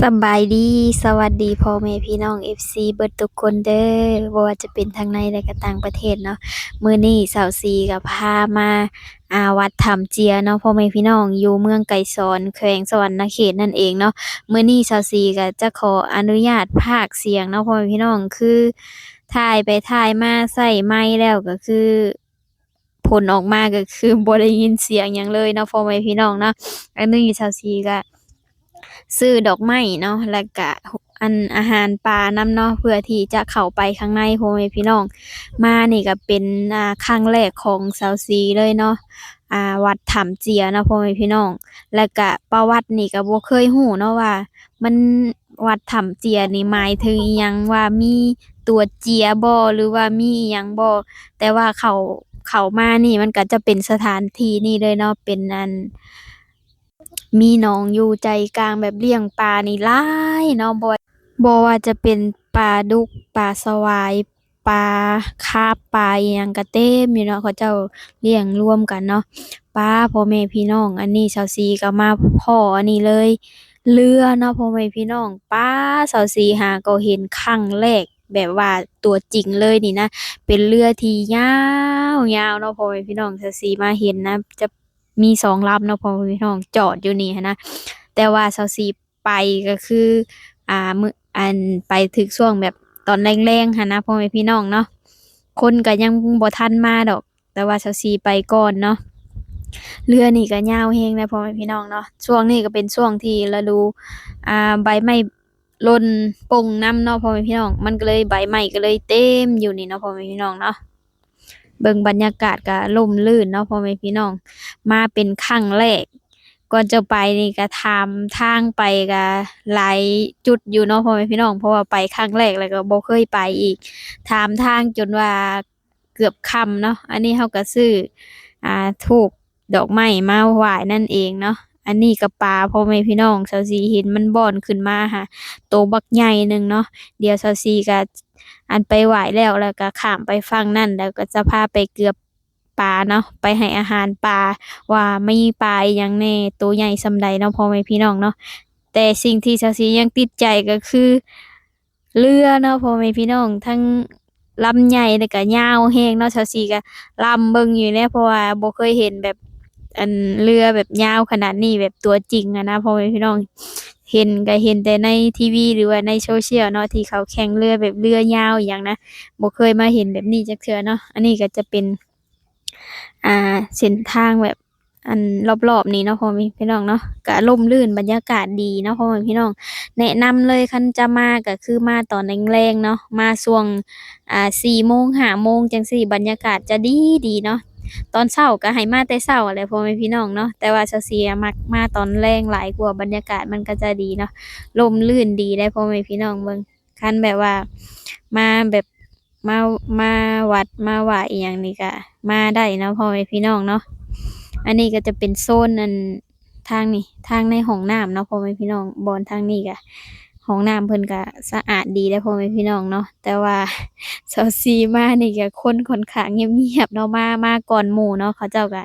ສະບາຍດີ ສະຫວັດດີພໍ່ແມ່ພີ່ນ້ອງ ເອັຟຊີ ເບິດທຸກຄົນເດີ້ ບໍ່ວ່າຈະເປັນທາງໃນ ແລະ ກະຕ່າງປະເທດເນາະ. ມື້ນີ້ສາວສີກະພາມາ ອ່າ ວັດຖ້ຳເຈຍເນາະ ພໍ່ແມ່ພີ່ນ້ອງ ຢູ່ເມືອງໄກສອນ ແຂວງສະຫວັນນະເຂດນັ້ນເອງເນາະ. ມື້ນີ້ສາວສີກະຈະຂໍອະນຸຍາດພາກສຽງເນາະ ພໍ່ແມ່ພີ່ນ້ອງ ຄືຖ່າຍໄປຖ່າຍມາໃຊ້ໄມແລ້ວ ກະຄື ຜົນອອກມາກະຄືບໍ່ໄດ້ຍິນສຽງຫຍັງເລີຍເນາະ ພໍ່ແມ່ພີ່ນ້ອງເນາະ. ອັນນີ້ສາວສີກະຊື້ດອກໄມ້ເນາະ ແລ້ວກະ ອັນ ອາຫານປານຳເນາະ ເພື່ອທີ່ຈະເຂົ້າໄປຂ້າງໃນ ພໍ່ແມ່ພີ່ນ້ອງ. ມານີ້ກະເປັນ ອ່າ ຄັ້ງແລກຂອງສາວສີເລີຍເນາະ ອ່າ ວັດຖ້ຳເຈຍເນາະ ພໍ່ແມ່ພີ່ນ້ອງ. ແລ້ວກະປະຫວັດນີ້ກະບໍ່ເຄີຍຮູ້ເນາະວ່າ ມັນ ວັດຖ້ຳເຈຍນີ້ໝາຍເຖິງອີ່ຫຍັງ ວ່າມີຕົວເຈຍບໍ່ ຫຼືວ່າມີອີ່ຫຍັງບໍ່ ແຕ່ວ່າເຂົ້າ ເຂົ້າມານີ້ມັນກະຈະເປັນສະຖານທີ່ນີ້ເລີຍເນາະ ເປັນອັນ ມີໜອງຢູ່ໃຈກາງ ແບບລ້ຽງປານີ້ຫຼາຍເນາະ ບໍ່ ບໍ່ວ່າຈະເປັນປາດຸກ ປາສະຫວາຍ ປາຄາບ ປາອີ່ຫຍັງກະເຕັມຢູ່ເນາະ ເຂົາເຈົ້າລ້ຽງລວມກັນເນາະ. ປ້າ ພໍ່ແມ່ພີ່ນ້ອງ ອັນນີ້ສາວສີກະມາພໍ້ອັນນີ້ເລີຍ ເຮືອເນາະ ພໍ່ແມ່ພີ່ນ້ອງ. ປ້າ ສາວສີຫາກໍເຫັນຄັ້ງແລກ ແບບວ່າຕົວຈິງເລີຍນີ້ນະ ເປັນເຮືອທີ່ຍາວໆເນາະ ພໍ່ແມ່ພີ່ນ້ອງ. ສາວສີມາເຫັນນະ ຈະມີສອງລຳເນາະ ພໍ່ແມ່ພີ່ນ້ອງ ຈອດຢູ່ນີ້ຫັ້ນນະ ແຕ່ວ່າສາວສີ ໄປກະຄື ອ່າ ມື້ ອັນ ໄປຖືກຊ່ວງແບບຕອນແລງໆຫັ້ນນະ ພໍ່ແມ່ພີ່ນ້ອງເນາະ ຄົນກະຍັງບໍ່ທັນມາດອກ ແຕ່ວ່າສາວສີໄປກ່ອນເນາະ. ເຮືອນີ້ກະຍາວແຮງນະ ພໍ່ແມ່ພີ່ນ້ອງເນາະ. ຊ່ວງນີ້ກະເປັນຊ່ວງທີ່ລະດູ ອ່າ ໃບໄມ້ຫຼົ່ນປົ່ງນຳເນາະ ພໍ່ແມ່ພີ່ນ້ອງ ມັນກະເລີຍ ໃບໄມ້ກະເລີຍເຕັມຢູ່ນີ້ເນາະ ພໍ່ແມ່ພີ່ນ້ອງເນາະ. ເບິ່ງບັນຍາກາດກະຮົ່ມລື່ນເນາະ ພໍ່ແມ່ພີ່ນ້ອງ ມາເປັນຄັ້ງແລກ. ກ່ອນຈະໄປນີ້ກະຖາມທາງໄປກະຫຼາຍຈຸດຢູ່ເນາະ ພໍ່ແມ່ພີ່ນ້ອງ ເພາະວ່າໄປຄັ້ງແລກ ແລ້ວກະບໍ່ເຄີຍໄປອີກ ຖາມທາງຈົນວ່າເກືອບຄ່ຳເນາະ. ອັນນີ້ເຮົາກະຊື້ ອ່າ ທູບ ດອກໄມ້ມາຫວ້ານັ້ນເອງເນາະ. ອັນນີ້ກະປາ ພໍ່ແມ່ພີ່ນ້ອງ ສາວສີເຫັນມັນບ່ອນຂຶ້ນມາຫາ ໂຕບັກໃຫຍ່ໜຶ່ງເນາະ. ດຽວສາວສີກະ ອັນ ໄປຫວ້າແລ້ວ ແລ້ວກະຂ້າມໄປຝັ່ງນັ້ນ ແລ້ວກະຈະພາໄປເກືອບປາເນາະ ໄປໃຫ້ອາຫານປາ ວ່າມີປາອີ່ຫຍັງແດ່ ໂຕໃຫຍ່ສ່ຳໃດເນາະ ພໍ່ແມ່ພີ່ນ້ອງເນາະ. ແຕ່ສິ່ງທີ່ສາວສີຍັງຕິດໃຈກະຄື ເຮືອເນາະ ພໍ່ແມ່ພີ່ນ້ອງ ທັງລຳໃຫຍ່ ແລ້ວກະຍາວແຮງເນາະ. ສາວສີກະລຳເບິ່ງຢູ່ແຫຼະ ເພາະວ່າບໍ່ເຄີຍເຫັນແບບ ອັນ ເຮືອແບບຍາວຂະໜາດນີ້ ແບບຕົວຈິງຫັ້ນນະ ພໍ່ແມ່ພີ່ນ້ອງ ເຫັນກະເຫັນແຕ່ໃນທີວີ ຫຼືວ່າໃນໂຊຊຽວເນາະ ທີ່ເຂົາແຂ່ງເຮືອແບບເຮືອຍາວອີ່ຫຍັງນະ ບໍ່ເຄີຍມາເຫັນແບບນີ້ຈັກເທື່ອເນາະ. ອັນນີ້ກະຈະເປັນ ອ່າ ເສັ້ນທາງແບບ ອັນ ລອບໆນີ້ເນາະ ພໍ່ແມ່ພີ່ນ້ອງເນາະ ກະຮົ່ມລື່ນ ບັນຍາກາດດີເນາະ ພໍ່ແມ່ພີ່ນ້ອງ. ແນະນຳເລີຍ ຄັນຈະມາກະຄືມາຕອນແລງໆເນາະ ມາຊ່ວງ ອ່າ ສີ່ໂມງ ຫ້າໂມງຈັ່ງຊີ້ ບັນຍາກາດຈະດີໆເນາະ. ຕອນເຊົ້າກະໃຫ້ມາແຕ່ເຊົ້າຫັ້ນແຫຼະ ພໍ່ແມ່ພີ່ນ້ອງເນາະ ແຕ່ວ່າສາວສີມັກມາຕອນແລງຫຼາຍກວ່າ ບັນຍາກາດມັນກະຈະດີເນາະ ຮົ່ມລື່ນດີໄດ໋ ພໍ່ແມ່ພີ່ນ້ອງ. ເບິ່ງ ຄັນແບບວ່າມາແບບ ມາ ມາວັດມາຫວ້າອີ່ຫຍັງນີ້ກະມາໄດ້ເນາະ ພໍ່ແມ່ພີ່ນ້ອງເນາະ. ອັນນີ້ກະຈະເປັນໂຊນ ອັນ ທາງນີ້ ທາງໃນຫ້ອງນ້ຳເນາະ ພໍ່ແມ່ພີ່ນ້ອງ. ບ່ອນທາງນີ້ກະ ຫ້ອງນ້ຳເພິ່ນກະສະອາດດີເດ້ ພໍ່ແມ່ພີ່ນ້ອງເນາະ ແຕ່ວ່າສາວສີມານີ້ກະຄົນຂ້ອນຂ້າງງຽບໆເນາະ ມາ ມາກ່ອນໝູ່ເນາະ. ເຂົາເຈົ້າກະ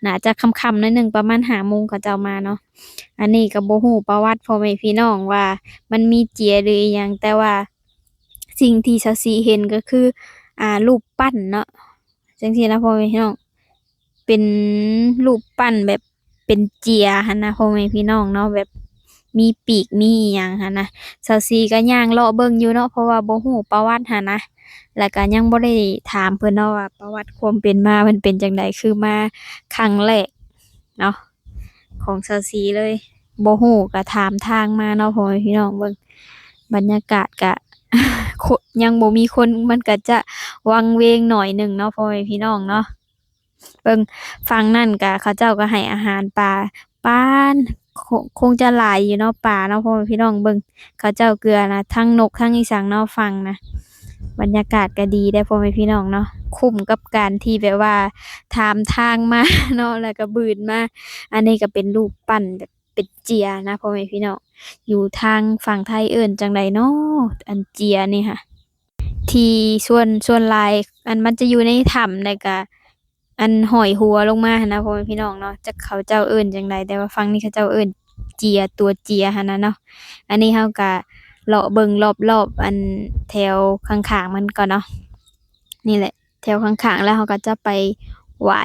ໜ້າຈະຄ່ຳໆໜ້ອຍໜຶ່ງ ປະມານຫ້າໂມງເຂົາເຈົ້າມາເນາະ. ອັນນີ້ກະບໍ່ຮູ້ປະຫວັດ ພໍ່ແມ່ພີ່ນ້ອງ ວ່າມັນມີເຈຍ ຫຼື ອີ່ຫຍັງ ແຕ່ວ່າ ສິ່ງທີ່ສາວສີເຫັນກະຄື ອ່າ ຮູບປັ້ນເນາະ ຈັ່ງຊີ້ນະ ພໍ່ແມ່ພີ່ນ້ອງ ເປັນຮູບປັ້ນແບບເປັນເຈຍຫັ້ນນະ ພໍ່ແມ່ພີ່ນ້ອງເນາະ ແບບມີປີກມີອີ່ຫຍັງຫັ້ນນະ. ສາວສີກະຍ່າງເລາະເບິ່ງຢູ່ເນາະ ເພາະວ່າບໍ່ຮູ້ປະຫວັດຫັ້ນນະ ແລ້ວກະຍັງບໍ່ໄດ້ຖາມເພິ່ນເນາະວ່າປະຫວັດຄວາມເປັນມາມັນເປັນຈັ່ງໃດ ຄືມາຄັ້ງແລກເນາະ ຂອງສາວສີເລີຍ ບໍ່ຮູ້ກະຖາມທາງມາເນາະ ພໍ່ແມ່ພີ່ນ້ອງ. ເບິ່ງບັນຍາກາດກະ ຄົນ ຍັງບໍ່ມີຄົນ ມັນກະຈະວັງເວງໜ້ອຍໜຶ່ງເນາະ ພໍ່ແມ່ພີ່ນ້ອງເນາະ. ເບິ່ງຝັ່ງນັ້ນກະ ເຂົາເຈົ້າກະໃຫ້ອາຫານປາ ປານ ຄົງ ຄົງຈະຫຼາຍຢູ່ເນາະ ປາເນາະ ພໍ່ແມ່ພີ່ນ້ອງ. ເບິ່ງເຂົາເຈົ້າເກືອນະ ທັງນົກທັງອີ່ສັງເນາະ ຝັ່ງນະ. ບັນຍາກາດກະດີເດ້ ພໍ່ແມ່ພີ່ນ້ອງເນາະ ຄຸ້ມກັບການທີ່ແບບວ່າຖາມທາງມາເນາະ ແລ້ວກະບືນມາ. ອັນນີ້ກະເປັນຮູບປັ້ນແບບ ເປັນເຈຍນະ ພໍ່ແມ່ພີ່ນ້ອງ ຢູ່ທາງຝັ່ງໄທເອີ້ນຈັ່ງໃດເນາະ ອັນເຈຍນີ້ຫະ ທີ່ສ່ວນ ສ່ວນຫຼາຍ ອັນ ມັນຈະຢູ່ໃນຖ້ຳ ແລ້ວກະ ອັນ ຫ້ອຍຫົວລົງມາຫັ້ນນະ ພໍ່ແມ່ພີ່ນ້ອງເນາະ. ຈັກເຂົາເຈົ້າເອີ້ນຈັ່ງໃດ ແຕ່ວ່າຝັ່ງນີ້ເຂົາເຈົ້າເອີ້ນ ເຈຍ ຕົວເຈຍຫັ້ນນະເນາະ. ອັນນີ້ເຮົາກະເລາະເບິ່ງລອບໆ ອັນແຖວຂ້າງໆມັນກ່ອນເນາະ. ນີ້ແຫຼະ ແຖວຂ້າງໆ ແລ້ວເຮົາກໍຈະໄປໄຫວ້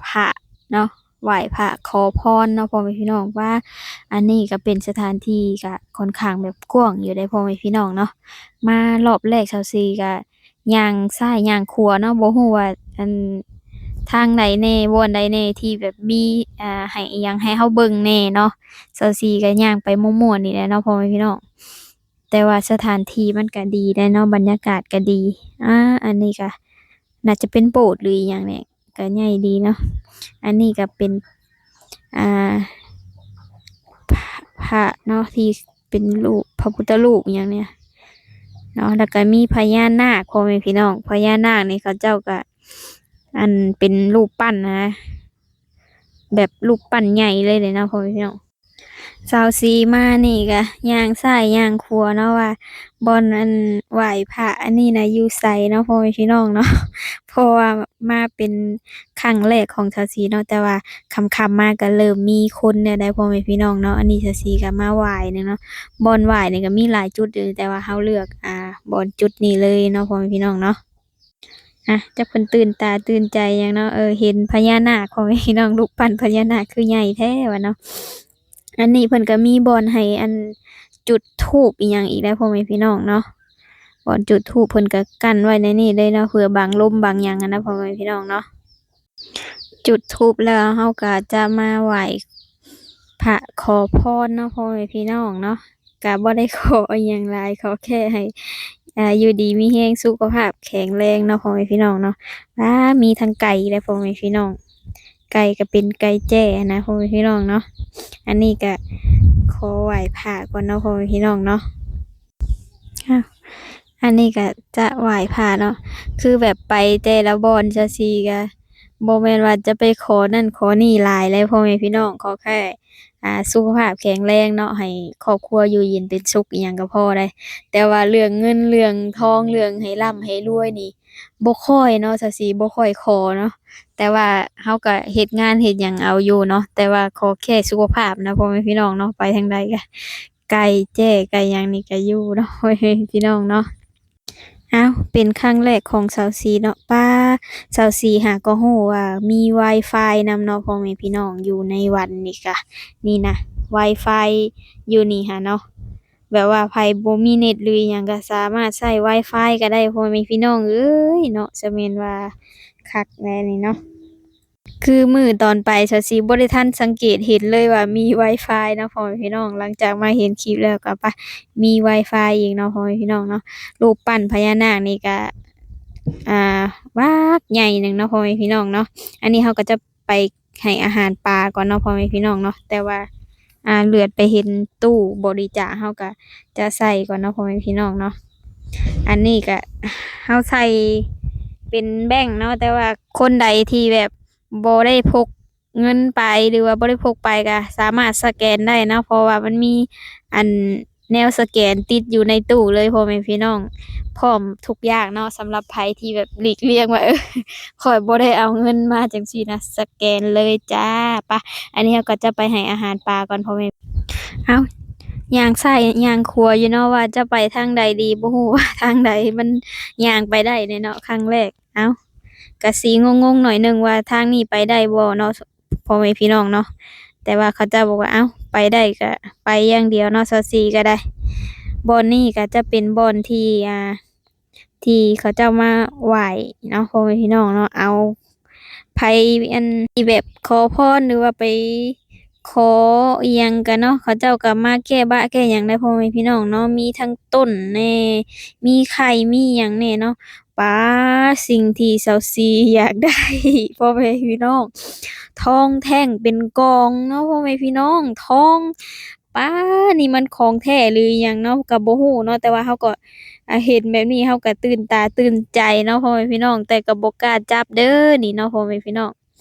ພະເນາະ ໄຫວ້ພະຂໍພອນເນາະ ພໍ່ແມ່ພີ່ນ້ອງ. ວ່າອັນນີ້ກໍເປັນສະຖານທີ່ກໍຄ່ອນຂ້າງແບບກວ້າງຢູ່ເດ້ ພໍ່ແມ່ພີ່ນ້ອງເນາະ. ມາລອບແລກ ຊາວສີ່ກໍຍ່າງຊ້າຍຍ່າງຂວາເນາະ ບໍ່ຮູ້ວ່າອັນທາງໃດແດ່ ບ່ອນໃດແດ່ທີ່ແບບມີ ອ່າ ໃຫ້ອີ່ຫຍັງໃຫ້ເຮົາເບິ່ງແດ່ເນາະ. ຊາວສີ່ກໍຍ່າງໄປມົ້ວໆນີ້ແຫຼະເນາະ ພໍ່ແມ່ພີ່ນ້ອງ. ແຕ່ວ່າສະຖານທີ່ມັນກະດີໄດ໋ເນາະ ບັນຍາກາດກະດີ. ອາ ອັນນີ້ກະໜ້າຈະເປັນໂບດ ຫຼື ອີ່ຫຍັງນີ້ ກະໃຫຍ່ດີເນາະ. ອັນນີ້ກະເປັນ ອ່າ ພະ ພະເນາະ ທີ່ເປັນຮູບພະພຸດທະຮູບອີ່ຫຍັງນີ້ເນາະ. ແລ້ວກະມີພະຍານາກ ພໍ່ແມ່ພີ່ນ້ອງ. ພະຍານາກນີ້ເຂົາເຈົ້າກະ ອັນ ເປັນຮູບປັ້ນນະ ແບບຮູບປັ້ນໃຫຍ່ເລີຍເດ້ເນາະ ພໍ່ແມ່ພີ່ນ້ອງ. ຊາວສີ່ມານີ້ກະຍ່າງຊ້າຍຍ່າງຂວາເນາະ ວ່າບ່ອນອັນໄຫວ້ພະອັນນີ້ນະຢູ່ໃສເນາະ ພໍ່ແມ່ພີ່ນ້ອງເນາະ. ເພາະວ່າມາເປັນຄັ້ງແລກຂອງຊາວສີ່ເນາະ ແຕ່ວ່າຄ່ຳໆມາກະເລີ່ມມີຄົນແນວໃດ ພໍ່ແມ່ພີ່ນ້ອງເນາະ. ອັນນີ້ຊາວສີ່ກະມາໄຫວ້ໜຶ່ງເນາະ ບ່ອນໄຫວ້ນີ້ກະມີຫຼາຍຈຸດຢູ່ ແຕ່ວ່າເຮົາເລືອກ ອ່າ ບ່ອນຈຸດນີ້ເລີຍເນາະ ພໍ່ແມ່ພີ່ນ້ອງເນາະ. ອ່ະ ຈັກເພິ່ນຕື່ນຕາຕື່ນໃຈຫຍັງເນາະ ເອີ ເຫັນພະຍານາກ ພໍ່ແມ່ພີ່ນ້ອງ ຮູບປັ້ນພະຍານາກຄືໃຫຍ່ແທ້ວ່າເນາະ. ອັນນີ້ເພິ່ນກະມີບ່ອນໃຫ້ອັນຈຸດທູບອີ່ຫຍັງອີກໄດ໋ ພໍ່ແມ່ພີ່ນ້ອງເນາະ. ບ່ອນຈຸດທູບເພິ່ນກະກັ້ນໄວ້ໃນນີ້ເລີຍເນາະ ເພື່ອບັງລົມບັງຫຍັງຫັ້ນນະ ພໍ່ແມ່ພີ່ນ້ອງເນາະ. ຈຸດທູບແລ້ວເຮົາກະຈະມາໄຫວ້ພະຂໍພອນເນາະ ພໍ່ແມ່ພີ່ນ້ອງເນາະ. ກະບໍ່ໄດ້ຂໍອີ່ຫຍັງຫຼາຍ ຂໍແຄ່ໃຫ້ ອ່າ ຢູ່ດີມີແຮງ ສຸຂະພາບແຂງແຮງເນາະ ພໍ່ແມ່ພີ່ນ້ອງເນາະ. ວ້າ ມີທັງໄກ່ແລະ ພໍ່ແມ່ພີ່ນ້ອງ ໄກ່ກະເປັນໄກ່ແຈ້ນະ ພໍ່ແມ່ພີ່ນ້ອງເນາະ. ອັນນີ້ກະຂໍໄຫວ້ພະກ່ອນເນາະ ພໍ່ແມ່ພີ່ນ້ອງເນາະ. ອັນນີ້ກະຈະໄຫວ້ພະເນາະ ຄືແບບໄປແຕ່ລະບ່ອນຊາວສີ່ກະບໍ່ແມ່ນວ່າຈະໄປຂໍນັ້ນຂໍນີ້ຫຼາຍເລີຍ ພໍ່ແມ່ພີ່ນ້ອງ. ຂໍແຄ່ ອ່າ ສຸຂະພາບແຂງແຮງເນາະ ໃຫ້ຄອບຄົວຢູ່ເຢັນເປັນສຸກອີ່ຫຍັງກະພໍໄດ໋. ແຕ່ວ່າເລື່ອງເງິນເລື່ອງທອງ ເລື່ອງໃຫ້ລ່ຳໃຫ້ລວຍນີ້ບໍ່ຄ່ອຍເນາະ ຊາວສີ່ບໍ່ຄ່ອຍຂໍເນາະ. ແຕ່ວ່າເຮົາກະເຮັດງານເຮັດຫຍັງເອົາຢູ່ເນາະ ແຕ່ວ່າຂໍແຄ່ສຸຂະພາບນະ ພໍ່ແມ່ພີ່ນ້ອງເນາະ. ໄປທາງໃດກະໄກ່ແຈ້ໄກ່ຫຍັງນີ້ກະຢູ່ເນາະ ພໍ່ແມ່ພີ່ນ້ອງເນາະ. ອ້າວ ເປັນຄັ້ງແລກຂອງຊາວສີ່ເນາະ. ປ້າ ຊາວສີ່ຫາກໍຮູ້ວ່າມີວາຍຟາຍນຳເນາະ ພໍ່ແມ່ພີ່ນ້ອງ. ຢູ່ໃນວັນນີ້ກະ ນີ້ນະ ວາຍຟາຍຢູ່ນີ້ຫາເນາະ ແບບວ່າໃຜບໍ່ມີເນັດ ຫຼື ອີ່ຫຍັງກະສາມາດໃຊ້ວາຍຟາຍກະໄດ້ ພໍ່ແມ່ພີ່ນ້ອງເອີຍເນາະ. ຈະແມ່ນວ່າຄັກແດ່ນີ້ເນາະ. ຄືມື້ຕອນໄປ ຊາວສີ່ບໍ່ໄດ້ທັນສັງເກດເຫັນເລີຍວ່າມີວາຍຟາຍເນາະ ພໍ່ແມ່ພີ່ນ້ອງ. ຫຼັງຈາກມາເຫັນຄລິບແລ້ວກະປະ ມີວາຍຟາຍອີກເນາະ ພໍ່ແມ່ພີ່ນ້ອງເນາະ. ຮູບປັ້ນພະຍານາກນີ້ກະ ອ່າ ບັກໃຫຍ່ໜຶ່ງເນາະ ພໍ່ແມ່ພີ່ນ້ອງເນາະ. ອັນນີ້ເຮົາກະຈະໄປໃຫ້ອາຫານປາກ່ອນເນາະ ພໍ່ແມ່ພີ່ນ້ອງເນາະ. ແຕ່ວ່າ ອ່າ ເຫຼືອໄປເຫັນຕູ້ບໍລິຈາກ ເຮົາກະຈະໃສ່ກ່ອນເນາະ ພໍ່ແມ່ພີ່ນ້ອງເນາະ. ອັນນີ້ກະເຮົາໃສ່ເປັນແບັງເນາະ ແຕ່ວ່າຄົນໃດທີ່ແບບ ບໍ່ໄດ້ພົກເງິນໄປ ຫຼືວ່າບໍ່ໄດ້ພົກໄປ ກະສາມາດສະແກນໄດ້ເນາະ ເພາະວ່າມັນມີອັນແນວສະແກນຕິດຢູ່ໃນຕູ້ເລີຍ ພໍ່ແມ່ພີ່ນ້ອງ. ພ້ອມທຸກຢ່າງເນາະ ສຳລັບໃຜທີ່ແບບຫຼີກລ່ຽງວ່າ ເອີ ຂ້ອຍບໍ່ໄດ້ເອົາເງິນມາ ຈັ່ງຊີ້ນະ ສະແກນເລີຍຈ້າ. ປະ ອັນນີ້ເຮົາກໍຈະໄປໃຫ້ອາຫານປາກ່ອນ ພໍ່ແມ່. ເອົ້າ ຍ່າງຊ້າຍຍ່າງຂວາຢູ່ເນາະ ວ່າຈະໄປທາງໃດດີ ບໍ່ຮູ້ວ່າທາງໃດ ມັນຍ່າງໄປໄດ້ແດ່ເນາະ ຄັ້ງແລກ. ເອົ້າ ກະຊິງົງໆໜ້ອຍໜຶ່ງວ່າທາງນີ້ໄປໄດ້ບໍ່ເນາະ ພໍ່ແມ່ພີ່ນ້ອງເນາະ. ແຕ່ວ່າເຂົາເຈົ້າບອກວ່າ ເອົ້າ ໄປໄດ້ກະໄປຢ່າງດຽວເນາະ ຊາວສີ່ກະໄດ້. ບ່ອນນີ້ກະຈະເປັນບ່ອນທີ່ ອ່າ ທີ່ເຂົາເຈົ້າມາໄຫວ້ເນາະ ພໍ່ແມ່ພີ່ນ້ອງເນາະ. ເອົາ ໃຜອັນທີ່ແບບຂໍພອນ ຫຼືວ່າໄປຂໍອີ່ຫຍັງກະເນາະ ເຂົາເຈົ້າກະມາແກ້ບະແກ້ຫຍັງໄດ້ ພໍ່ແມ່ພີ່ນ້ອງເນາະ. ມີທັງຕົ້ນແດ່ ມີໄຂ່ ມີຫຍັງແດ່ເນາະ. ປາ ສິ່ງທີ່ຊາວສີ່ຢາກໄດ້ ພໍ່ແມ່ພີ່ນ້ອງ ທອງແທ່ງເປັນກ່ອງເນາະ ພໍ່ແມ່ພີ່ນ້ອງ. ທອງ ປາ ນີ້ມັນຂອງແທ້ຫຼືຫຍັງເນາະ ກະບໍ່ຮູ້ເນາະ. ແຕ່ວ່າເຮົາກໍ ອາ ເຫັນແບບນີ້ເຮົາກະຕື່ນຕາຕື່ນໃຈເນາະ ພໍ່ແມ່ພີ່ນ້ອງ ແຕ່ກະບໍ່ກ້າຈັບເດີນີ້ເນາະ ພໍ່ແມ່ພີ່ນ້ອງ.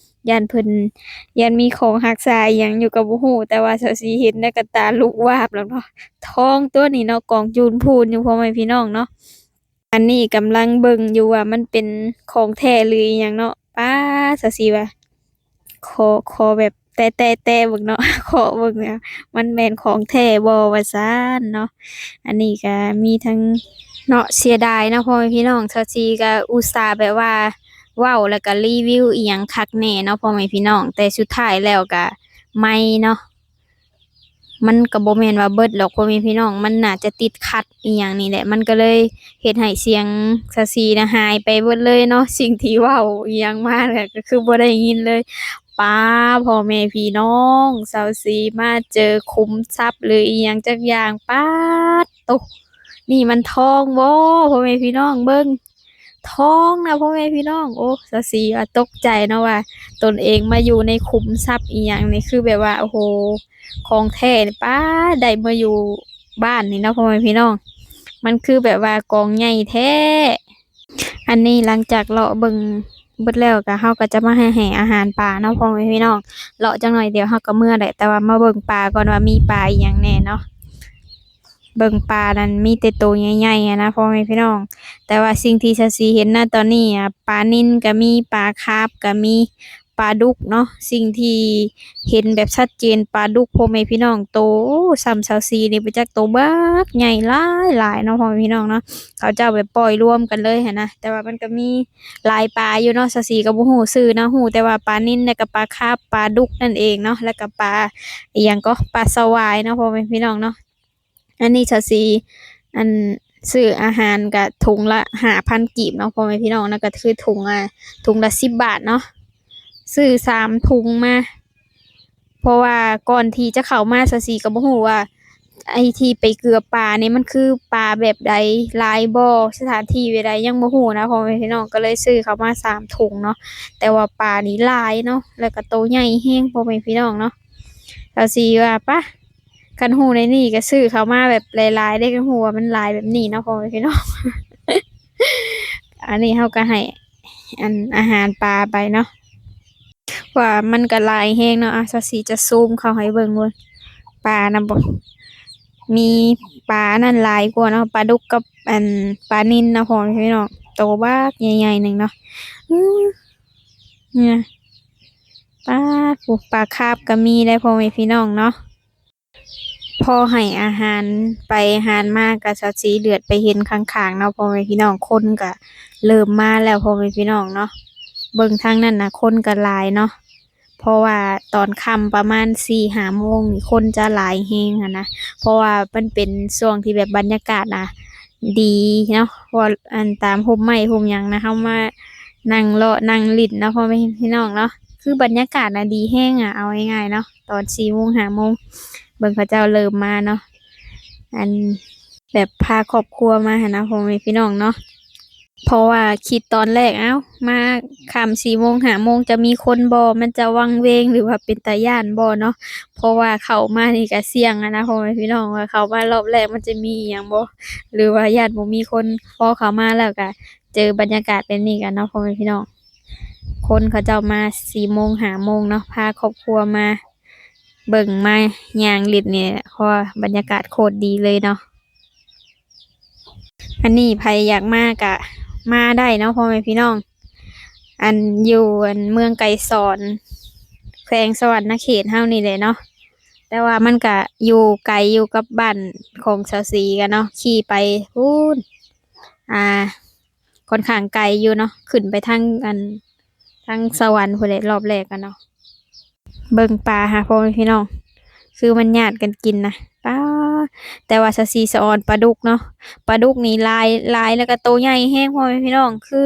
ຢ້ານເພິ່ນ ຢ້ານມີຂອງຮັກສາອີ່ຫຍັງຢູ່ກະບໍ່ຮູ້ ແຕ່ວ່າຊາວສີ່ເຫັນແລ້ວກະຕາລຸກວາບແລ້ວເນາະ. ທອງຕົວນີ້ເນາະ ກອງຈູນພູນຢູ່ ພໍ່ແມ່ພີ່ນ້ອງເນາະ. ອັນນີ້ກຳລັງເບິ່ງຢູ່ວ່າມັນເປັນຂອງແທ້ຫຼືອີ່ຫຍັງເນາະ. ປາ ຊາວສີ່ວ່າ ຂໍ ຂໍແບບ ແຕະໆໆເບິ່ງເນາະ ເຄາະເບິ່ງວ່າມັນແມ່ນຂອງແທ້ບໍ່ວ່າຊັ້ນເນາະ. ອັນນີ້ກໍມີທັງ ເນາະ ເສຍດາຍເນາະພໍ່ແມ່ພີ່ນ້ອງ ສາວສີກໍອຸດສ່າແບບວ່າເວົ້າ ແລ້ວກໍຣີວິວອີ່ຫຍັງຄັກແນ່ເນາະພໍ່ແມ່ພີ່ນ້ອງ ແຕ່ສຸດທ້າຍແລ້ວກໍໄໝ້ເນາະ. ມັນກໍບໍ່ແມ່ນວ່າເບິດດອກພໍ່ແມ່ພີ່ນ້ອງ ມັນໜ້າຈະຕິດຂັດອີ່ຫຍັງນີ້ແຫຼະ ມັນກໍເລີຍເຮັດໃຫ້ສຽງສາວສີນະຫາຍໄປເບິດເລີຍເນາະ. ສິ່ງທີ່ເວົ້າອີ່ຫຍັງມາກໍຄືບໍ່ໄດ້ຍິນເລີຍ. ປ້າ ພໍ່ແມ່ພີ່ນ້ອງ ສາວສີມາເຈີຂຸມຊັບ ຫຼື ອີ່ຫຍັງຈັກຢ່າງ ປາດໂຕ ນີ້ມັນທອງບໍ່ ພໍ່ແມ່ພີ່ນ້ອງເບິ່ງ ທອງນະພໍ່ແມ່ພີ່ນ້ອງ. ໂອ້ ສາວສີວ່າຕົກໃຈເນາະວ່າຕົນເອງມາຢູ່ໃນຂຸມຊັບອີ່ຫຍັງນີ້ ຄືແບບວ່າ ໂອ້ໂຫ ຂອງແທ້ນີ້ ປ້າ ໄດ້ມາຢູ່ບ້ານນີ້ເນາະພໍ່ແມ່ພີ່ນ້ອງ ມັນຄືແບບວ່າກອງໃຫຍ່ແທ້. ອັນນີ້ຫຼັງຈາກເລາະເບິ່ງເບິດແລ້ວ ກໍເຮົາກໍຈະມາໃຫ້ ໃຫ້ອາຫານປາເນາະພໍ່ແມ່ພີ່ນ້ອງ. ເລາະຈັກໜ່ອຍດຽວເຮົາກໍເມືອແຫຼະ ແຕ່ວ່າມາເບິ່ງປາກ່ອນວ່າມີປາອີ່ຫຍັງແດ່ເນາະ. ເບິ່ງປານັ້ນມີແຕ່ໂຕໃຫຍ່ໆ ຫັ້ນນະພໍ່ແມ່ພີ່ນ້ອງ. ແຕ່ວ່າສິ່ງທີ່ສາວສີເຫັນນະຕອນນີ້ອະ ປານິນກໍມີ ປາຄາບກໍມີ ປາດຸກເນາະ. ສິ່ງທີ່ເຫັນແບບຊັດເຈນ ປາດຸກ ພໍ່ແມ່ພີ່ນ້ອງ ໂຕສ່ຳສາວສີນີ້ ໄປຈັກໂຕບັກໃຫຍ່ຫຼາຍໆ ເນາະພໍ່ແມ່ພີ່ນ້ອງເນາະ. ເຂົາເຈົ້າແບບປ່ອຍລວມກັນເລີຍຫັ້ນນະ ແຕ່ວ່າມັນກໍມີຫຼາຍປາຢູ່ເນາະ ສາວສີກໍບໍ່ຮູ້ຊື່ເນາະ ຮູ້ແຕ່ວ່າປານິນ ແລ້ວກໍປາຄາບ ປາດຸກນັ້ນເອງເນາະ ແລ້ວກໍປາອີ່ຫຍັງກໍ ປາສະຫວາຍເນາະ ພໍ່ແມ່ພີ່ນ້ອງເນາະ. ອັນນີ້ສາວສີ ອັນ ຊື້ອາຫານກະຖົງລະຫ້າພັນກີບເນາະ ພໍ່ແມ່ພີ່ນ້ອງ ແລ້ວກະຖືຖົງ ອ່າ ຖົງລະສິບບາດເນາະ ຊື້ສາມຖົງມາ ເພາະວ່າກ່ອນທີ່ຈະເຂົ້າມາ ສາວສີກໍບໍ່ຮູ້ວ່າ ໄອ້ທີ່ໄປເກືອປານີ້ມັນຄືປາແບບໃດ ຫຼາຍບໍ່ ສະຖານທີ່ແບບໃດ ຍັງບໍ່ຮູ້ນະ ພໍ່ແມ່ພີ່ນ້ອງ ກໍເລີຍຊື້ເຂົ້າມາສາມຖົງເນາະ. ແຕ່ວ່າປານີ້ຫຼາຍເນາະ ແລ້ວກະໂຕໃຫຍ່ແຮງ ພໍ່ແມ່ພີ່ນ້ອງເນາະ. ສາວສີວ່າ ປະ ຄັນຮູ້ໃນນີ້ກໍຊື້ເຂົ້າມາແບບຫຼາຍໆເດ້ ຄັນຮູ້ວ່າມັນຫຼາຍແບບນີ້ເນາະ ພໍ່ແມ່ພີ່ນ້ອງ. ອັນນີ້ເຮົາກໍໃຫ້ ອັນ ອາຫານປາໄປເນາະ ວ່າມັນກໍຫຼາຍແຮງເນາະ. ອ່ະ ສາວສີຈະຊູມເຂົ້າໃຫ້ເບິ່ງເບິ່ງ ປານະ ບໍ່ ມີປານັ້ນຫຼາຍກວ່າເນາະ ປາດຸກກັບ ອັນ ປານິນເນາະ ພໍ່ແມ່ພີ່ນ້ອງ ໂຕບັກໃຫຍ່ໆໜຶ່ງເນາະ. ອື ນີ້ນະ ປາ ໂອ້ ປາຄາບກໍມີໄດ໋ ພໍ່ແມ່ພີ່ນ້ອງເນາະ. ພໍໃຫ້ອາຫານໄປອາຫານມາ ກະສາວສີເຫຼືອດໄປເຫັນຂ້າງໆເນາະ ພໍ່ແມ່ພີ່ນ້ອງ ຄົນກະເລີ່ມມາແລ້ວ ພໍ່ແມ່ພີ່ນ້ອງເນາະ. ເບິ່ງທາງນັ້ນນະ ຄົນກະຫຼາຍເນາະ ເພາະວ່າຕອນຄ່ຳປະມານສີ່ຫ້າໂມງນີ້ ຄົນຈະຫຼາຍແຮງຫັ້ນນະ ເພາະວ່າມັນເປັນຊ່ວງທີ່ແບບບັນຍາກາດນະ ດີເນາະ ເພາະວ່າ ອັນ ຕາມຮົ່ມໄມ້ຮົ່ມຫຍັງນະ ເຮົາມານັ່ງເລາະນັ່ງຫຼິ້ນເນາະ ພໍ່ແມ່ພີ່ນ້ອງເນາະ ຄືບັນຍາກາດນະດີແຮງອະ ເອົາງ່າຍໆເນາະ. ຕອນສີ່ໂມງຫ້າໂມງ ເບິ່ງເຂົາເຈົ້າເລີ່ມມາເນາະ ອັນ ແບບພາຄອບຄົວມາຫັ້ນນະ ພໍ່ແມ່ພີ່ນ້ອງເນາະ. ເພາະວ່າຄິດຕອນແລກ ເອົ້າ ມາຄ່ຳສີ່ໂມງຫ້າໂມງ ຈະມີຄົນບໍ່ ມັນຈະວັງເວງ ຫຼືວ່າເປັນຕາຢ້ານບໍ່ເນາະ ເພາະວ່າເຂົ້າມານີ້ກະສ່ຽງຫັ້ນນະ ພໍ່ແມ່ພີ່ນ້ອງ ວ່າເຂົ້າມາລອບແລກມັນຈະມີອີ່ຫຍັງບໍ່ ຫຼືວ່າຢ້ານບໍ່ມີຄົນ. ພໍເຂົ້າມາແລ້ວກະເຈີບັນຍາກາດແບບນີ້ກັນເນາະ ພໍ່ແມ່ພີ່ນ້ອງ ຄົນເຂົາເຈົ້າມາສີ່ໂມງຫ້າໂມງເນາະ ພາຄອບຄົວມາເບິ່ງມາຍ່າງຫຼິ້ນນີ້ແຫຼະ ເພາະວ່າບັນຍາກາດໂຄດດີເລີຍເນາະ. ອັນນີ້ໃຜຢາກມາກະມາໄດ້ເນາະ ພໍ່ແມ່ພີ່ນ້ອງ ອັນ ຢູ່ ອັນ ເມືອງໄກສອນ ແຂວງສະຫວັນນະເຂດເຮົານີ້ແຫຼະເນາະ ແຕ່ວ່າມັນກະຢູ່ໄກຢູ່ກັບບ້ານຂອງສາວສີກະເນາະ ຂີ່ໄປພຸ້ນ ອ່າ ຂ້ອນຂ້າງໄກຢູ່ເນາະ ຂຶ້ນໄປທາງ ອັນ ທາງສະຫວັນພຸ້ນແຫຼະ ລອບແລກກະເນາະ. ເບິ່ງປາຫາ ພໍ່ແມ່ພີ່ນ້ອງ ຄືມັນຍາດກັນກິນນະ ປາ ແຕ່ວ່າສາວສີສະອອນປາດຸກເນາະ ປາດຸກນີ້ຫຼາຍ ຫຼາຍ ແລ້ວກະໂຕໃຫຍ່ແຮງ ພໍ່ແມ່ພີ່ນ້ອງ ຄື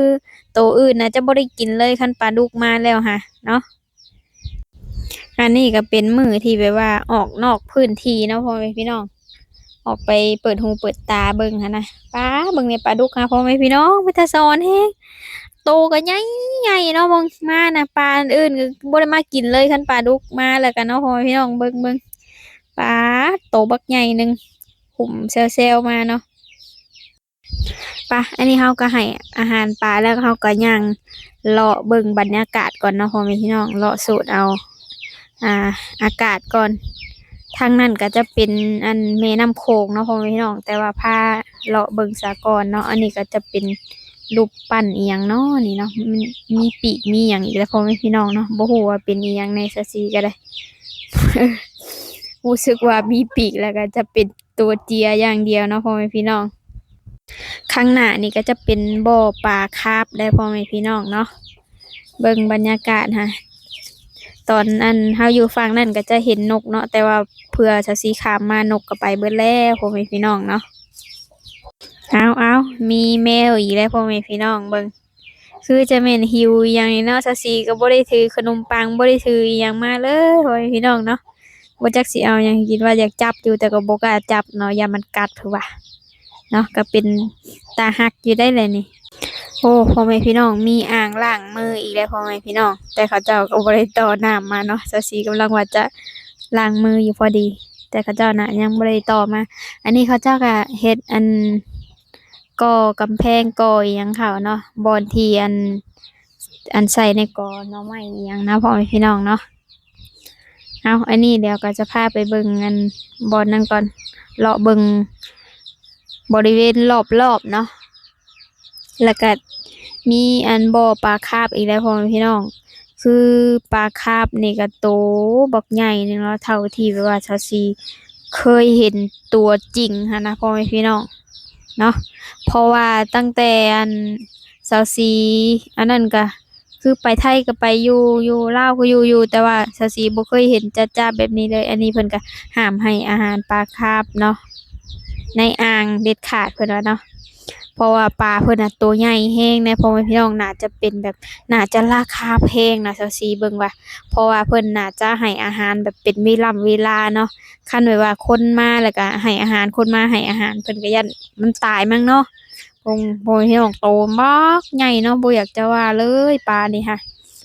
ໂຕອື່ນນະຈະບໍ່ໄດ້ກິນເລີຍ ຄັນປາດຸກມາແລ້ວຫາເນາະ. ອັນນີ້ກະເປັນມື້ທີ່ແບບວ່າອອກນອກພື້ນທີ່ເນາະ ພໍ່ແມ່ພີ່ນ້ອງ ອອກໄປເປີດຫູເປີດຕາເບິ່ງຫັ້ນນະ. ປາ ເບິ່ງແດ່ປາດຸກຫາ ພໍ່ແມ່ພີ່ນ້ອງ ເປັນຕາສະອອນແຮງ ໂຕກະໃຫຍ່ໆເນາະ ເບິ່ງມານະ ປາອັນອື່ນກະບໍ່ໄດ້ມາກິນເລີຍ ຄັນປາດຸກມາແລ້ວກະເນາະ ພໍ່ແມ່ພີ່ນ້ອງ ເບິ່ງ ເບິ່ງ ປາ ໂຕບັກໃຫຍ່ໜຶ່ງ ຫຸ້ມແຊວໆມາເນາະ. ປະ ອັນນີ້ເຮົາກໍໃຫ້ອາຫານປາແລ້ວ ເຮົາກໍຍ່າງເລາະເບິ່ງບັນຍາກາດກ່ອນເນາະ ພໍ່ແມ່ພີ່ນ້ອງ ເລາະສູດເອົາ ອ່າ ອາກາດກ່ອນ. ທາງນັ້ນກໍຈະເປັນ ອັນ ແມ່ນ້ຳໂຂງເນາະ ພໍ່ແມ່ພີ່ນ້ອງ ແຕ່ວ່າພາເລາະເບິ່ງສາກ່ອນເນາະ. ອັນນີ້ກໍຈະເປັນ ຮູບປັ້ນອີ່ຫຍັງເນາະນີ້ເນາະ ມັນມີປີກມີຫຍັງອີກແລ້ວ ພໍ່ແມ່ພີ່ນ້ອງເນາະ. ບໍ່ຮູ້ວ່າເປັນອີ່ຫຍັງແດ່ ສາວສີກໍໄດ້ ຮູ້ສຶກວ່າມີປີກ ແລ້ວກໍຈະເປັນຕົວເຈຍຢ່າງດຽວເນາະ ພໍ່ແມ່ພີ່ນ້ອງ. ຂ້າງໜ້ານີ້ກໍຈະເປັນບໍ່ປາຄາບໄດ໋ ພໍ່ແມ່ພີ່ນ້ອງເນາະ. ເບິ່ງບັນຍາກາດຫັ້ນ ຕອນອັນເຮົາຢູ່ຝັ່ງນັ້ນກໍຈະເຫັນນົກເນາະ ແຕ່ວ່າເພື່ອສາວສີຂ້າມມາ ນົກກໍໄປເບິດແລ້ວ ພໍ່ແມ່ພີ່ນ້ອງເນາະ. ເອົາໆ ມີແມວອີກແລ້ວ ພໍ່ແມ່ພີ່ນ້ອງເບິ່ງ ຄືຈະແມ່ນຫິວອີ່ຫຍັງນີ້ເນາະ. ສາວສີກໍບໍ່ໄດ້ຖືຂະໜົມປັງ ບໍ່ໄດ້ຖືອີ່ຫຍັງມາເລີຍ ພໍ່ແມ່ພີ່ນ້ອງເນາະ. ບໍ່ຈັກຊິເອົາຫຍັງໃຫ້ກິນ ວ່າຢາກຈັບຢູ່ ແຕ່ກໍບໍ່ກ້າຈັບເນາະ ຢ້ານມັນກັດ ເພິ່ນວ່າເນາະ. ກໍເປັນຕາຮັກຢູ່ໄດ໋ແຫຼະນີ້. ໂອ້ ພໍ່ແມ່ພີ່ນ້ອງ ມີອ່າງລ້າງມືອີກແລ້ວ ພໍ່ແມ່ພີ່ນ້ອງ ແຕ່ເຂົາເຈົ້າກໍບໍ່ໄດ້ຕໍ່ນ້ຳມາເນາະ. ສາວສີກຳລັງວ່າຈະລ້າງມືຢູ່ພໍດີ ແຕ່ເຂົາເຈົ້ານະຍັງບໍ່ໄດ້ຕໍ່ມາ. ອັນນີ້ເຂົາເຈົ້າກໍເຮັດອັນ ກໍ່ກຳແພງ ກໍ່ອີ່ຫຍັງເຂົາເນາະ ບ່ອນທີ່ອັນ ອັນໃສ່ໃນກໍໜໍ່ໄມ້ອີ່ຫຍັງນະ ພໍ່ແມ່ພີ່ນ້ອງເນາະ. ເອົາ ອັນນີ້ດຽວກໍຈະພາໄປເບິ່ງອັນບ່ອນນັ້ນກ່ອນ ເລາະເບິ່ງບໍລິເວນລອບໆເນາະ. ແລ້ວກໍມີອັນບໍ່ປາຄາບອີກແລ້ວ ພໍ່ແມ່ພີ່ນ້ອງ ຄືປາຄາບນີ້ກໍໂຕບັກໃຫຍ່ໜຶ່ງເນາະ ເທົ່າທີ່ແບບວ່າສາວສີເຄີຍເຫັນຕົວຈິງຫັ້ນນະ ພໍ່ແມ່ພີ່ນ້ອງເນາະ. ເພາະວ່າຕັ້ງແຕ່ອັນສາວສີອັນນັ້ນກໍ ຄືໄປໄທກໍໄປຢູ່ ຢູ່ລາວກໍຢູ່ຢູ່ ແຕ່ວ່າສາວສີບໍ່ເຄີຍເຫັນຈະໆແບບນີ້ເລີຍ. ອັນນີ້ເພິ່ນກໍຫ້າມໃຫ້ອາຫານປາຄາບເນາະ ໃນອ່າງເດັດຂາດ ເພິ່ນວ່າເນາະ. ເພາະວ່າປາເພິ່ນນະໂຕໃຫຍ່ແຮງນະ ພໍ່ແມ່ພີ່ນ້ອງ ໜ້າຈະເປັນແບບ ໜ້າຈະລາຄາແພງນະ ສາວສີເບິ່ງວ່າ. ເພາະວ່າເພິ່ນໜ້າຈະໃຫ້ອາຫານແບບເປັນເວລ່ຳເວລາເນາະ. ຄັນແບບວ່າຄົນມາແລ້ວກໍໃຫ້ອາຫານ ຄົນມາໃຫ້ອາຫານ ເພິ່ນກໍຢ້ານມັນຕາຍມັ້ງເນາະ. ໂອ້ ພໍ່ແມ່ພີ່ນ້ອງ ໂຕບັກໃຫຍ່ເນາະ ບໍ່ຢາກຈະວ່າເລີຍປານີ້ຫະ.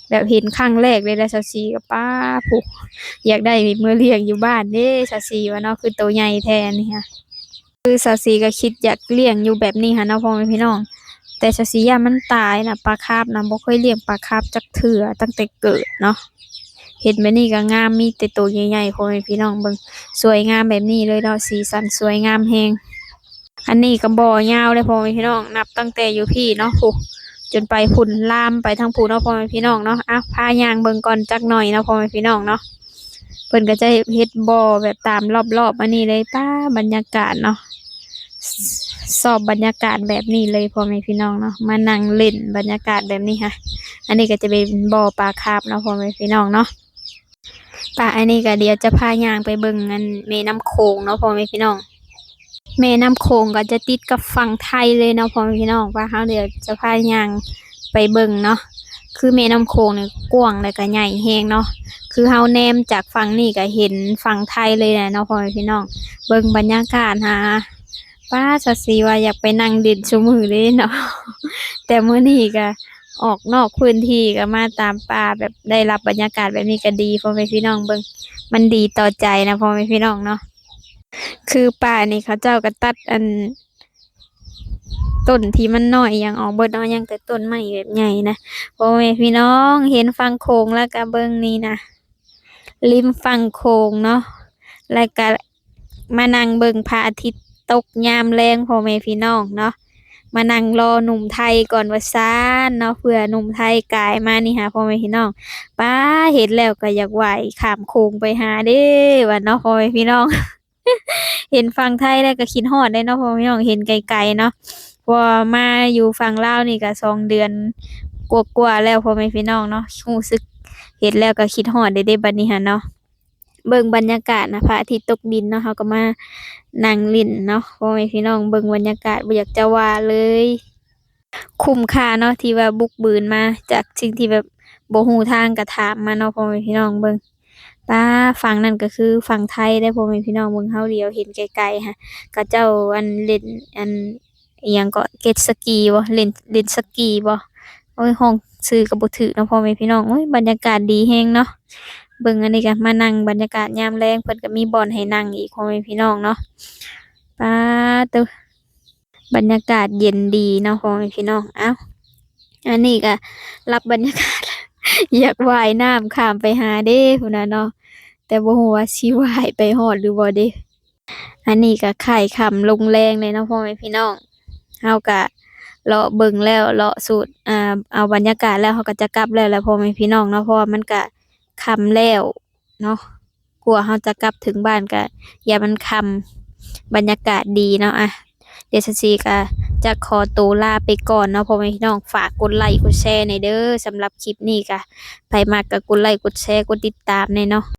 ແບບເຫັນຄັ້ງແລກເລີຍ ແລ້ວສາວສີກໍ ປ້າ ຜູ້ ຢາກໄດ້ເມືອລ້ຽງຢູ່ບ້ານເດ້ ສາວສີວ່າເນາະ ຄືໂຕໃຫຍ່ແທ້ນີ້ຫະ. ຄືສາວສີກໍຄິດຢາກລ້ຽງຢູ່ແບບນີ້ຫະເນາະ ພໍ່ແມ່ພີ່ນ້ອງ ແຕ່ສາວສີຢ້ານມັນຕາຍນະ. ປາຄາບນະ ບໍ່ເຄີຍລ້ຽງປາຄາບຈັກເທື່ອຕັ້ງແຕ່ເກີດເນາະ. ເຫັນແບບນີ້ກໍງາມ ມີແຕ່ໂຕໃຫຍ່ໆ ພໍ່ແມ່ພີ່ນ້ອງເບິ່ງ ສວຍງາມແບບນີ້ເລີຍເນາະ ສີສັນສວຍງາມແຮງ. ອັນນີ້ກໍບໍ່ຍາວເດ້ ພໍ່ແມ່ພີ່ນ້ອງ ນັບຕັ້ງແຕ່ຢູ່ພີ້ເນາະ ພຸ້ນ ຈົນໄປພຸ້ນ ລາມໄປທາງພຸ້ນເນາະ ພໍ່ແມ່ພີ່ນ້ອງເນາະ. ອ່ະ ພາຍ່າງເບິ່ງກ່ອນຈັກໜ້ອຍເນາະ ພໍ່ແມ່ພີ່ນ້ອງເນາະ. ເພິ່ນກໍຈະເຮັດບໍ່ແບບຕາມລອບໆ ອັນນີ້ເລີຍ. ປ້າ ບັນຍາກາດເນາະ ຊອບບັນຍາກາດແບບນີ້ເລີຍ ພໍ່ແມ່ພີ່ນ້ອງເນາະ ມານັ່ງຫຼິ້ນບັນຍາກາດແບບນີ້ຫະ. ອັນນີ້ກໍຈະເປັນບໍ່ປາຄາບເນາະ ພໍ່ແມ່ພີ່ນ້ອງເນາະ. ປະ ອັນນີ້ກໍດຽວຈະພາຍ່າງໄປເບິ່ງອັນແມ່ນ້ຳໂຂງເນາະ ພໍ່ແມ່ພີ່ນ້ອງ. ແມ່ນ້ຳໂຂງກໍຈະຕິດກັບຝັ່ງໄທເລີຍເນາະ ພໍ່ແມ່ພີ່ນ້ອງ. ປະ ເຮົາດຽວຈະພາຍ່າງໄປເບິ່ງເນາະ. ຄືແມ່ນ້ຳໂຂງນີ້ກວ້າງ ແລ້ວກໍໃຫຍ່ແຮງເນາະ. ຄືເຮົາແນມຈາກຝັ່ງນີ້ກໍເຫັນຝັ່ງໄທເລີຍນະເນາະ ພໍ່ແມ່ພີ່ນ້ອງ. ເບິ່ງບັນຍາກາດຫາ ປ້າ ສາວສີວ່າຢາກໄປນັ່ງຫຼິ້ນຊຸມື້ເລີຍເນາະ ແຕ່ມື້ນີ້ກໍອອກນອກພື້ນທີ່ ກໍມາຕາມປ່າ ແບບໄດ້ຮັບບັນຍາກາດແບບນີ້ກໍດີ ພໍ່ແມ່ພີ່ນ້ອງເບິ່ງ ມັນດີຕໍ່ໃຈນະ ພໍ່ແມ່ພີ່ນ້ອງເນາະ. ຄືປ່ານີ້ເຂົາເຈົ້າກໍຕັດອັນ ຕົ້ນທີ່ມັນນ້ອຍຫຍັງອອກເບິດເນາະ ຍັງແຕ່ຕົ້ນໄມ້ແບບໃຫຍ່ນະ ພໍ່ແມ່ພີ່ນ້ອງ. ເຫັນຝັ່ງໂຂງແລ້ວກໍເບິ່ງນີ້ນະ ລິມຝັ່ງໂຂງເນາະ ແລ້ວກໍມານັ່ງເບິ່ງພະອາທິດຕົກຍາມແລງ ພໍ່ແມ່ພີ່ນ້ອງເນາະ. ມານັ່ງລໍໜຸ່ມໄທກ່ອນວ່າຊັ້ນເນາະ ເພື່ອໜຸ່ມໄທກາຍມານີ້ຫາ ພໍ່ແມ່ພີ່ນ້ອງ. ປ້າ ເຫັນແລ້ວກໍຢາກວ່າຍຂ້າມໂຂງໄປຫາເດ້ວ່າເນາະ ພໍ່ແມ່ພີ່ນ້ອງ. ເຫັນຝັ່ງໄທແລ້ວກໍຄິດຮອດເດ້ເນາະ ພໍ່ແມ່ພີ່ນ້ອງ ເຫັນໄກໆເນາະ. ເພາະວ່າມາຢູ່ຝັ່ງລາວນີ້ກໍສອງເດືອນກວ່າໆແລ້ວ ພໍ່ແມ່ພີ່ນ້ອງເນາະ. ຮູ້ສຶກເຫັນແລ້ວກໍຄິດຮອດເດ້ ເດ້ບັດນີ້ຫັ້ນເນາະ. ເບິ່ງບັນຍາກາດນະ ພະອາທິດຕົກດິນເນາະ ເຮົາກໍມານັ່ງຫຼິ້ນເນາະ ພໍ່ແມ່ພີ່ນ້ອງ. ເບິ່ງບັນຍາກາດບໍ່ຢາກຈະວ່າເລີຍ. ຄຸ້ມຄ່າເນາະ ທີ່ວ່າບຸກບືນມາ ຈາກສິ່ງທີ່ແບບບໍ່ຮູ້ທາງກໍຖາມມາເນາະ ພໍ່ແມ່ພີ່ນ້ອງເບິ່ງ. ປ້າ ຝັ່ງນັ້ນກໍຄືຝັ່ງໄທເດ້ ພໍ່ແມ່ພີ່ນ້ອງເບິ່ງ. ເຮົາຫຼຽວເຫັນໄກໆຫະ ເຂົາເຈົ້າອັນເລ່ນອັນ ອີ່ຫຍັງເກາະ ເຈັດສະກີບໍ ເລ່ນ ເລ່ນສະກີບໍ. ໂອ້ຍ ຮ້ອງຊື່ກໍບໍ່ຖືກເນາະ ພໍ່ແມ່ພີ່ນ້ອງ. ໂອ້ຍ ບັນຍາກາດດີແຮງເນາະ. ເບິ່ງອັນນີ້ກໍມານັ່ງບັນຍາກາດຍາມແລງ ເພິ່ນກໍມີບ່ອນໃຫ້ນັ່ງອີກ ພໍ່ແມ່ພີ່ນ້ອງເນາະ. ປາໂຕ ບັນຍາກາດເຢັນດີເນາະ ພໍ່ແມ່ພີ່ນ້ອງ. ເອົ້າ ອັນນີ້ກໍລັບບັນຍາກາດ ຢາກວ່າຍນ້ຳຂ້າມໄປຫາເດ້ພຸ້ນນະເນາະ ແຕ່ບໍ່ຮູ້ວ່າຊິວ່າຍໄປຮອດຫຼືບໍ່ເດ້. ອັນນີ້ກໍຄ້າຍຄ່ຳລົງແລງເລີຍເນາະ ພໍ່ແມ່ພີ່ນ້ອງ. ເຮົາກໍ ເລາະເບິ່ງແລ້ວ ເລາະສູດ ອ່າ ເອົາບັນຍາກາດແລ້ວ ເຮົາກໍຈະກັບແລ້ວແຫຼະ ພໍ່ແມ່ພີ່ນ້ອງເນາະ ເພາະວ່າມັນກະຄ່ຳແລ້ວເນາະ. ກວ່າເຮົາຈະກັບເຖິງບ້ານກະຢ່າມັນຄ່ຳ ບັນຍາກາດດີເນາະ. ອ່ະ ດຽວສາວສີກະຈະຂໍໂຕລາໄປກ່ອນເນາະ ພໍ່ແມ່ພີ່ນ້ອງ. ຝາກກົດໄລກົດແຊແດ່ເດີ. ສຳລັບຄລິບນີ້ກະ ໃຜມັກກະກົດໄລກົດແຊ ກົດຕິດຕາມແດ່ເນາະ.